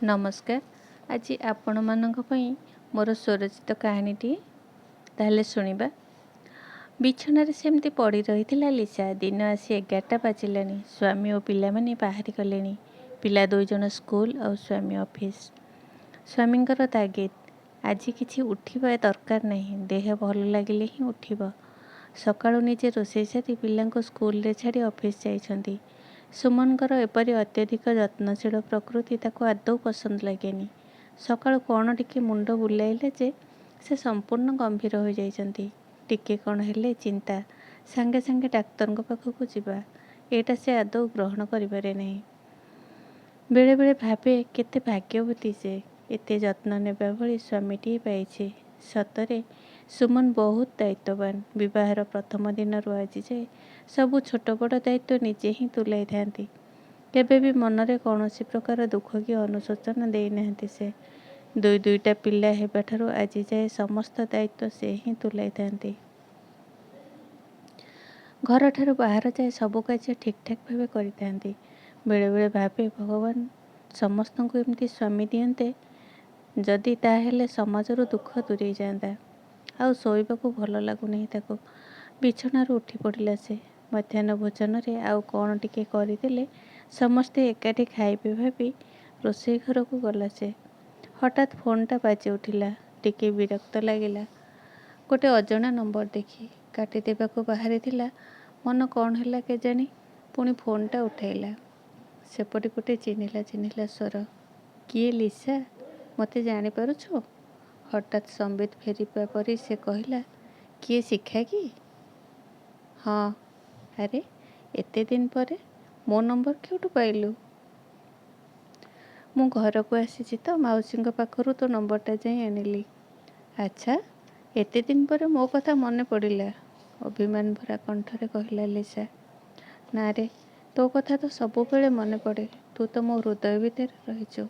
ନମସ୍କାର। ଆଜି ଆପଣମାନଙ୍କ ପାଇଁ ମୋର ସ୍ୱରଚିତ କାହାଣୀଟିଏ। ତାହେଲେ ଶୁଣିବା। ବିଛଣାରେ ସେମିତି ପଡ଼ି ରହିଥିଲା ଲିସା। ଦିନ ଆସି 11ଟା ବାଜିଲାଣି। ସ୍ୱାମୀ ଓ ପିଲାମାନେ ବାହାରି ଗଲେଣି। ପିଲା ଦୁଇଜଣ ସ୍କୁଲ ଆଉ ସ୍ୱାମୀ ଅଫିସ। ସ୍ୱାମୀଙ୍କର ତାଗିଦ, ଆଜି କିଛି ଉଠିବା ଦରକାର ନାହିଁ, ଦେହ ଭଲ ଲାଗିଲେ ହିଁ ଉଠିବ। ସକାଳୁ ନିଜେ ରୋଷେଇ ସାରି ପିଲାଙ୍କୁ ସ୍କୁଲରେ ଛାଡ଼ି ଅଫିସ ଯାଇଛନ୍ତି। ସୁମନଙ୍କର ଏପରି ଅତ୍ୟଧିକ ଯତ୍ନଶୀଳ ପ୍ରକୃତି ତାକୁ ଆଦୌ ପସନ୍ଦ ଲାଗେନି। ସକାଳୁ କ'ଣ ଟିକେ ମୁଣ୍ଡ ବୁଲାଇଲା ଯେ ସେ ସମ୍ପୂର୍ଣ୍ଣ ଗମ୍ଭୀର ହୋଇଯାଇଛନ୍ତି। ଟିକେ କ'ଣ ହେଲେ ଚିନ୍ତା, ସାଙ୍ଗେ ସାଙ୍ଗେ ଡାକ୍ତରଙ୍କ ପାଖକୁ ଯିବା, ଏଇଟା ସେ ଆଦୌ ଗ୍ରହଣ କରିପାରେ ନାହିଁ। ବେଳେବେଳେ ଭାବେ କେତେ ଭାଗ୍ୟବତୀ ସେ, ଏତେ ଯତ୍ନ ନେବା ଭଳି ସ୍ୱାମୀଟିଏ ପାଇଛି। ସତରେ ସୁମନ ବହୁତ ଦାୟିତ୍ୱବାନ। ବିବାହର ପ୍ରଥମ ଦିନରୁ ଆଜିଯାଏ ସବୁ ଛୋଟ ବଡ଼ ଦାୟିତ୍ୱ ନିଜେ ହିଁ ତୁଲାଇଥାନ୍ତି। କେବେ ବି ମନରେ କୌଣସି ପ୍ରକାର ଦୁଃଖ କି ଅନୁଶୋଚନା ଦେଇନାହାନ୍ତି ସେ। ଦୁଇ ଦୁଇଟା ପିଲା ହେବାଠାରୁ ଆଜିଯାଏ ସମସ୍ତ ଦାୟିତ୍ୱ ସେ ହିଁ ତୁଲାଇଥାନ୍ତି। ଘରଠାରୁ ବାହାର ଯାଏ ସବୁ କାର୍ଯ୍ୟ ଠିକ୍ଠାକ୍ ଭାବେ କରିଥାନ୍ତି। ବେଳେବେଳେ ଭାବେ, ଭଗବାନ ସମସ୍ତଙ୍କୁ ଏମିତି ସ୍ୱାମୀ ଦିଅନ୍ତେ ଯଦି, ତାହେଲେ ସମାଜରୁ ଦୁଃଖ ଦୂରେଇ ଯାଆନ୍ତା। ଆଉ ଶୋଇବାକୁ ଭଲ ଲାଗୁନାହିଁ ତାକୁ। ବିଛଣାରୁ ଉଠି ପଡ଼ିଲା ସେ। ମଧ୍ୟାହ୍ନ ଭୋଜନରେ ଆଉ କ'ଣ ଟିକେ କରିଦେଲେ ସମସ୍ତେ ଏକାଠି ଖାଇବେ ଭାବି ରୋଷେଇ ଘରକୁ ଗଲା ସେ। ହଠାତ୍ ଫୋନ୍ଟା ବାଜି ଉଠିଲା। ଟିକେ ବିରକ୍ତ ଲାଗିଲା ଗୋଟେ ଅଜଣା ନମ୍ବର ଦେଖି। କାଟିଦେବାକୁ ବାହାରିଥିଲା, ମନ କ'ଣ ହେଲା କେଜାଣି, ପୁଣି ଫୋନ୍ଟା ଉଠାଇଲା। ସେପଟେ ଗୋଟେ ଚିହ୍ନିଲା ଚିହ୍ନିଲା ସ୍ୱର। କିଏ ଲିସା, ମୋତେ ଜାଣିପାରୁଛୁ? ହଠାତ୍ ସମ୍ବିତ ଫେରିବା ପରି ସେ କହିଲା, କିଏ ଶିଖା କି? ହଁ। ଆରେ, ଏତେ ଦିନ ପରେ ମୋ ନମ୍ବର କେଉଁଠୁ ପାଇଲୁ? ମୁଁ ଘରକୁ ଆସିଛି ତ, ମାଉସୀଙ୍କ ପାଖରୁ ତୋ ନମ୍ବରଟା ଯାଇ ଆଣିଲି। ଆଚ୍ଛା, ଏତେ ଦିନ ପରେ ମୋ କଥା ମନେ ପଡ଼ିଲା, ଅଭିମାନ ଭରା କଣ୍ଠରେ କହିଲା ଲିସା। ନାରେ, ତୋ କଥା ତ ସବୁବେଳେ ମନେ ପଡ଼େ। ତୁ ତ ମୋ ହୃଦୟ ଭିତରେ ରହିଛୁ।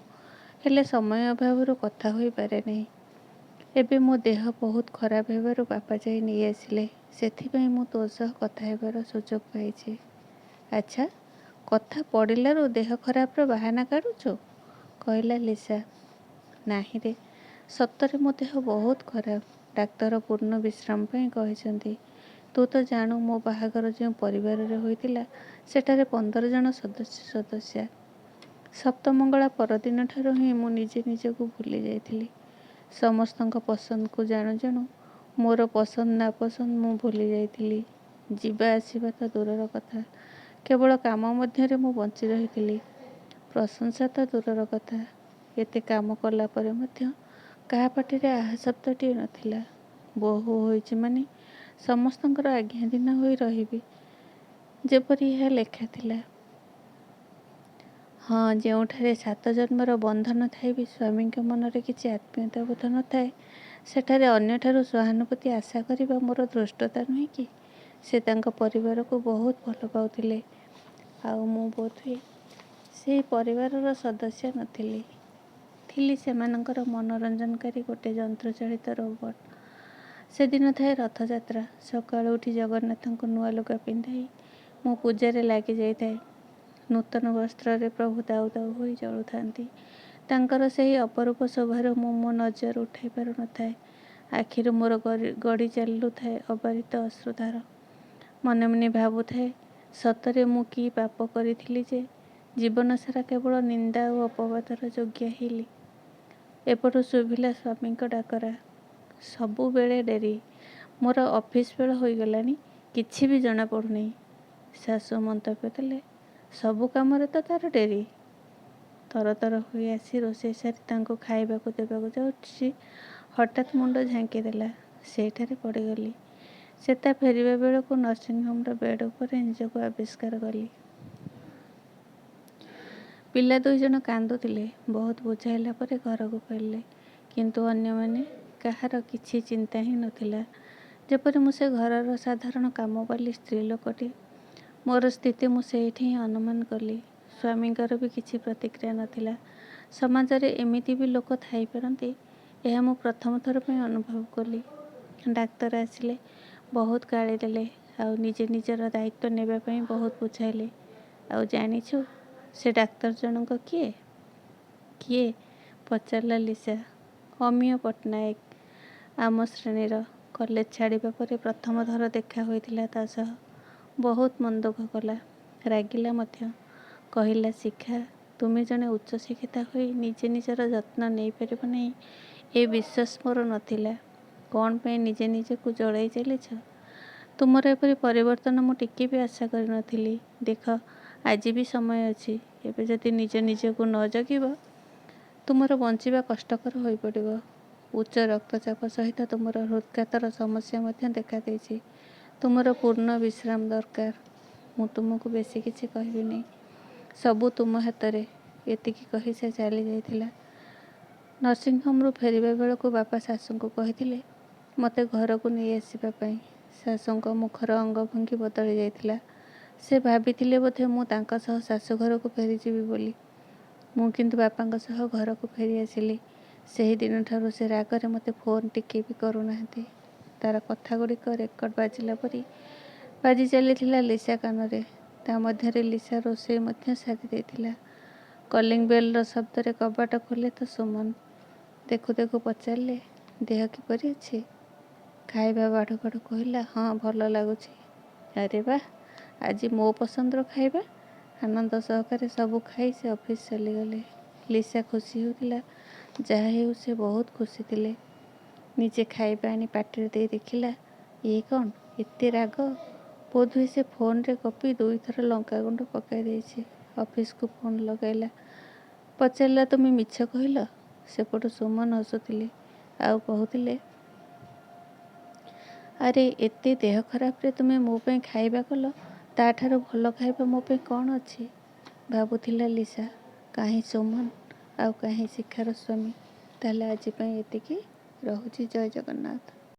ହେଲେ ସମୟ ଅଭାବରୁ କଥା ହୋଇପାରେ ନାହିଁ। ଏବେ ମୋ ଦେହ ବହୁତ ଖରାପ ହେବାରୁ ବାପା ଯାଇ ନେଇଆସିଲେ। ସେଥିପାଇଁ ମୁଁ ତୋ ସହ କଥା ହେବାର ସୁଯୋଗ ପାଇଛି। ଆଚ୍ଛା, କଥା ପଡ଼ିଲାରୁ ଦେହ ଖରାପର ବାହାନା କାଢ଼ୁଛୁ, କହିଲା ଲିସା। ନାହିଁରେ, ସତରେ ମୋ ଦେହ ବହୁତ ଖରାପ। ଡାକ୍ତର ପୂର୍ଣ୍ଣ ବିଶ୍ରାମ ପାଇଁ କହିଛନ୍ତି। ତୁ ତ ଜାଣୁ ମୋ ବାହାଘର ଯେଉଁ ପରିବାରରେ ହୋଇଥିଲା, ସେଠାରେ 15 ଜଣ ସଦସ୍ୟ ସଦସ୍ୟା। ସପ୍ତମଙ୍ଗଳା ପରଦିନଠାରୁ ହିଁ ମୁଁ ନିଜେ ନିଜକୁ ଭୁଲି ଯାଇଥିଲି। ସମସ୍ତଙ୍କ ପସନ୍ଦକୁ ଜାଣୁ ଜାଣୁ ମୋର ପସନ୍ଦ ନାପସନ୍ଦ ମୁଁ ଭୁଲି ଯାଇଥିଲି। ଯିବା ଆସିବା ତ ଦୂରର କଥା, କେବଳ କାମ ମଧ୍ୟରେ ମୁଁ ବଞ୍ଚି ରହିଥିଲି। ପ୍ରଶଂସା ତ ଦୂରର କଥା, ଏତେ କାମ କଲା ପରେ ମଧ୍ୟ କାହା ପାଟିରେ ଆହା ଶବ୍ଦଟିଏ ନଥିଲା। ବୋହୂ ହୋଇଛି ମାନେ ସମସ୍ତଙ୍କର ଆଜ୍ଞାଧୀନ ହୋଇ ରହିବି, ଯେପରି ଏହା ଲେଖା ଥିଲା। ହଁ, ଯେଉଁଠାରେ ସାତ ଜନ୍ମର ବନ୍ଧନ ଥାଇ ବି ସ୍ୱାମୀଙ୍କ ମନରେ କିଛି ଆତ୍ମୀୟତା ବୋଧ ନଥାଏ, ସେଠାରେ ଅନ୍ୟଠାରୁ ସହାନୁଭୂତି ଆଶା କରିବା ମୋର ଧୃଷ୍ଟତା ନୁହେଁ କି? ସେ ତାଙ୍କ ପରିବାରକୁ ବହୁତ ଭଲ ପାଉଥିଲେ, ଆଉ ମୁଁ ବୋଧହୁଏ ସେହି ପରିବାରର ସଦସ୍ୟା ନଥିଲି। ଥିଲି ସେମାନଙ୍କର ମନୋରଞ୍ଜନକାରୀ ଗୋଟେ ଯନ୍ତ୍ରଚାଳିତ ରୋବଟ୍। ସେଦିନ ଥାଏ ରଥଯାତ୍ରା। ସକାଳୁ ଉଠି ଜଗନ୍ନାଥଙ୍କୁ ନୂଆ ଲୁଗା ପିନ୍ଧାଇ ମୁଁ ପୂଜାରେ ଲାଗି ଯାଇଥାଏ। ନୂତନ ବସ୍ତ୍ରରେ ପ୍ରଭୁ ଦାଉ ଦାଉ ହୋଇ ଜଳୁଥାନ୍ତି। ତାଙ୍କର ସେହି ଅପରୂପ ଶୋଭାରୁ ମୁଁ ମୋ ନଜର ଉଠାଇ ପାରୁନଥାଏ। ଆଖିରୁ ମୋର ଗଡ଼ି ଚାଲୁଥାଏ ଅବାରିତ ଅଶ୍ରୁଧାର। ମନେ ମନେ ଭାବୁଥାଏ, ସତରେ ମୁଁ କି ପାପ କରିଥିଲି ଯେ ଜୀବନସାରା କେବଳ ନିନ୍ଦା ଓ ଅପବାଦର ଯୋଗ୍ୟା ହେଲି। ଏପଟୁ ଶୁଭିଲା ସ୍ୱାମୀଙ୍କ ଡାକରା। ସବୁବେଳେ ଡେରି, ମୋର ଅଫିସ ବେଳ ହୋଇଗଲାଣି, କିଛି ବି ଜଣାପଡ଼ୁନାହିଁ। ଶାଶୁ ମନ୍ତବ୍ୟ ଦେଲେ, ସବୁ କାମରେ ତ ତାର ଡେରି। ତରତର ହୋଇ ଆସି ରୋଷେଇ ସାରି ତାଙ୍କୁ ଖାଇବାକୁ ଦେବାକୁ ଯାଉଛି, ହଠାତ୍ ମୁଣ୍ଡ ଝାଙ୍କିଦେଲା। ସେଇଠାରେ ପଡ଼ିଗଲି। ଚେତା ଫେରିବା ବେଳକୁ ନର୍ସିଂହୋମର ବେଡ୍ ଉପରେ ନିଜକୁ ଆବିଷ୍କାର କଲି। ପିଲା ଦୁଇଜଣ କାନ୍ଦୁଥିଲେ। ବହୁତ ବୁଝାଇଲା ପରେ ଘରକୁ ଫେରିଲେ। କିନ୍ତୁ ଅନ୍ୟମାନେ, କାହାର କିଛି ଚିନ୍ତା ହିଁ ନଥିଲା। ଯେପରି ମୁଁ ସେ ଘରର ସାଧାରଣ କାମବାଲୀ ସ୍ତ୍ରୀ ଲୋକଟି। ମୋର ସ୍ଥିତି ମୁଁ ସେଇଠି ହିଁ ଅନୁମାନ କଲି। ସ୍ୱାମୀଙ୍କର ବି କିଛି ପ୍ରତିକ୍ରିୟା ନଥିଲା। ସମାଜରେ ଏମିତି ବି ଲୋକ ଥାଇପାରନ୍ତି, ଏହା ମୁଁ ପ୍ରଥମ ଥର ପାଇଁ ଅନୁଭବ କଲି। ଡାକ୍ତର ଆସିଲେ, ବହୁତ ଗାଳି ଦେଲେ ଆଉ ନିଜେ ନିଜର ଦାୟିତ୍ୱ ନେବା ପାଇଁ ବହୁତ ବୁଝାଇଲେ। ଆଉ ଜାଣିଛୁ ସେ ଡାକ୍ତର ଜଣକ କିଏ? କିଏ? ପଚାରିଲା ଲିସା। ଅମୀୟ ପଟ୍ଟନାୟକ। ଆମ ଶ୍ରେଣୀର। କଲେଜ ଛାଡ଼ିବା ପରେ ପ୍ରଥମ ଥର ଦେଖା ହୋଇଥିଲା ତା' ସହ। ବହୁତ ମନଦୁଃଖ କଲା। ରାଗିଲା ମଧ୍ୟ। କହିଲା, ଶିଖା, ତୁମେ ଜଣେ ଉଚ୍ଚଶିକ୍ଷିତା ହୋଇ ନିଜେ ନିଜର ଯତ୍ନ ନେଇପାରିବ ନାହିଁ ଏ ବିଶ୍ୱାସ ମୋର ନ ଥିଲା। କ'ଣ ପାଇଁ ନିଜେ ନିଜକୁ ଜଳାଇ ଚାଲିଛ? ତୁମର ଏପରି ପରିବର୍ତ୍ତନ ମୁଁ ଟିକିଏ ବି ଆଶା କରି ନ ଥିଲି। ଦେଖ, ଆଜି ବି ସମୟ ଅଛି। ଏବେ ଯଦି ନିଜେ ନିଜକୁ ନ ଜଗିବ, ତୁମର ବଞ୍ଚିବା କଷ୍ଟକର ହୋଇପଡ଼ିବ। ଉଚ୍ଚ ରକ୍ତଚାପ ସହିତ ତୁମର ହୃଦ୍ଘାତର ସମସ୍ୟା ମଧ୍ୟ ଦେଖାଦେଇଛି। ତୁମର ପୂର୍ଣ୍ଣ ବିଶ୍ରାମ ଦରକାର। ମୁଁ ତୁମକୁ ବେଶୀ କିଛି କହିବିନି। ସବୁ ତୁମ ହାତରେ। ଏତିକି କହି ସେ ଚାଲିଯାଇଥିଲା। ନର୍ସିଂହୋମ୍ରୁ ଫେରିବା ବେଳକୁ ବାପା ଶାଶୁଙ୍କୁ କହିଥିଲେ ମୋତେ ଘରକୁ ନେଇ ଆସିବା ପାଇଁ। ଶାଶୁଙ୍କ ମୁଖର ଅଙ୍ଗଭଙ୍ଗୀ ବଦଳି ଯାଇଥିଲା। ସେ ଭାବିଥିଲେ ବୋଧେ ମୁଁ ତାଙ୍କ ସହ ଶାଶୁଘରକୁ ଫେରିଯିବି ବୋଲି। ମୁଁ କିନ୍ତୁ ବାପାଙ୍କ ସହ ଘରକୁ ଫେରିଆସିଲି। ସେହି ଦିନଠାରୁ ସେ ରାଗରେ ମୋତେ ଫୋନ୍ ଟିକିଏ ବି କରୁନାହାନ୍ତି। ତା'ର କଥାଗୁଡ଼ିକ ରେକର୍ଡ଼ ବାଜିଲା ପରି ବାଜି ଚାଲିଥିଲା ଲିସା କାନରେ। ତା' ମଧ୍ୟରେ ଲିସା ରୋଷେଇ ମଧ୍ୟ ସାରି ଦେଇଥିଲା। କଲିଂ ବେଲ୍ର ଶବ୍ଦରେ କବାଟ ଖୋଲେ ତ ସୁମନ। ଦେଖୁ ଦେଖୁ ପଚାରିଲେ, ଦେହ କିପରି ଅଛି? ଖାଇବା ବାଢ଼ୁ ବାଢ଼ୁ କହିଲା, ହଁ, ଭଲ ଲାଗୁଛି। ଆରେ ବାଃ, ଆଜି ମୋ ପସନ୍ଦର ଖାଇବା। ଆନନ୍ଦ ସହକାରେ ସବୁ ଖାଇ ସେ ଅଫିସ ଚାଲିଗଲେ। ଲିସା ଖୁସି ହେଉଥିଲା। ଯାହା ହେଉ ସେ ବହୁତ ଖୁସି ଥିଲେ। ନିଜେ ଖାଇବା ଆଣି ପାଟିରେ ଦେଇ ଦେଖିଲା, ଇଏ କ'ଣ ଏତେ ରାଗ? ବୋଧହୁଏ ସେ ଫୋନ୍ରେ ଗପି ଦୁଇଥର ଲଙ୍କାଗୁଣ୍ଡ ପକାଇ ଦେଇଛି। ଅଫିସକୁ ଫୋନ୍ ଲଗାଇଲା। ପଚାରିଲା, ତୁମେ ମିଛ କହିଲ? ସେପଟୁ ସୁମନ ହସୁଥିଲେ ଆଉ କହୁଥିଲେ, ଆରେ ଏତେ ଦେହ ଖରାପରେ ତୁମେ ମୋ ପାଇଁ ଖାଇବା କଲ, ତା'ଠାରୁ ଭଲ ଖାଇବା ମୋ ପାଇଁ କ'ଣ ଅଛି? ଭାବୁଥିଲା ଲିସା। କାହିଁ ସୁମନ ଆଉ କାହିଁ ଶିଖାର ସ୍ୱାମୀ। ତାହେଲେ ଆଜି ପାଇଁ ଏତିକି ରହୁଛି। ଜୟ ଜଗନ୍ନାଥ।